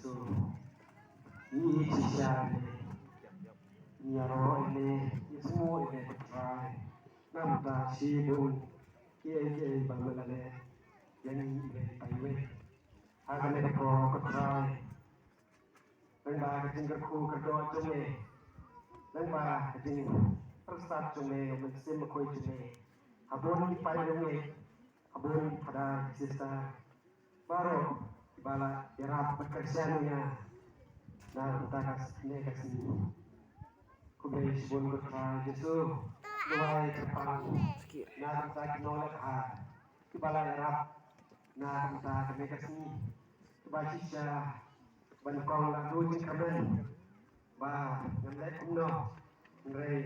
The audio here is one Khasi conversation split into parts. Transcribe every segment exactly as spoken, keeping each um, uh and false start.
Ngi ïeit shisha ïa me, ngi ïaroh ïa me, ngi sngewbha ïa me ko Trai. Namar shibun kiei kiei ba me la leh ïa ngi iwei pa iwei ha kane ka por ko Trai. Lyngba ka jingkyrkhu kyrdoh jong me, lyngba ka jingpyrsad jong me, ïa u Mynsiem Bakhuid jong me, ha bun ki paid jong me, ha bun ki phadar ki sister baroh kiba la ïarap bad kyrshan ïa nga na ka bynta kane ka sngi. Khublei shibun ko Trai Jisu, duwai kyrpang na ka bynta ki nongleh bha kiba la ïarap na ka bynta kane ka sngi, kiba shisha ba nyngkong la duh jingkyrmen ba ngam leh kumno, hynrei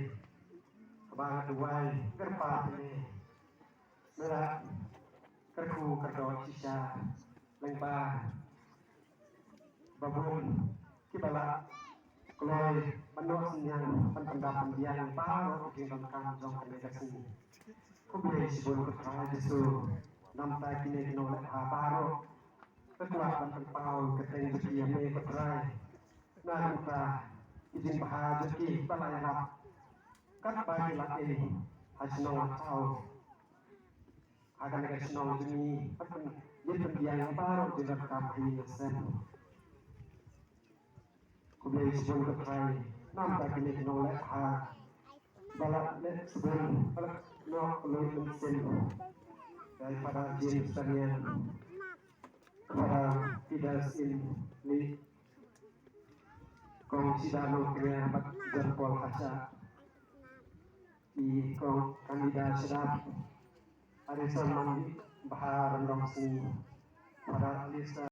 haba nga duwai kyrpang ïa me, me la kyrkhu kyrdoh shisha lyngba ba bun kiba la kloi ban noh synñiang ban pyndap pynbiang baroh ki jingdonkam jong kane ka sngi. Khublei shibun ko Trai Jisu, namar kine ki nongleh bha baroh, nga kwah ban pynpaw ka kyrteng jong ki ïa me ko Trai, na ka bynta ki jingbha jong ki ba la ïarap katba ki la ïeng ha shnong ha thaw, ha kane ka shnong jong ngi, ban pyn, ïeng pynbiang ïa baroh ki jingdonkam ha ïing ha sem. Khublei shibun ko Trai namar kine ki nongleh bha ba la leh shibun, ba la noh kloi mynsiem. Dei Father James Tanian, Father Peter Sin Lee, Kong Sida Nongkria bad John Paul Khacha, i Kong Kandida Shadap, Harrison Mandi, Bahar Rongsi, Father Alisa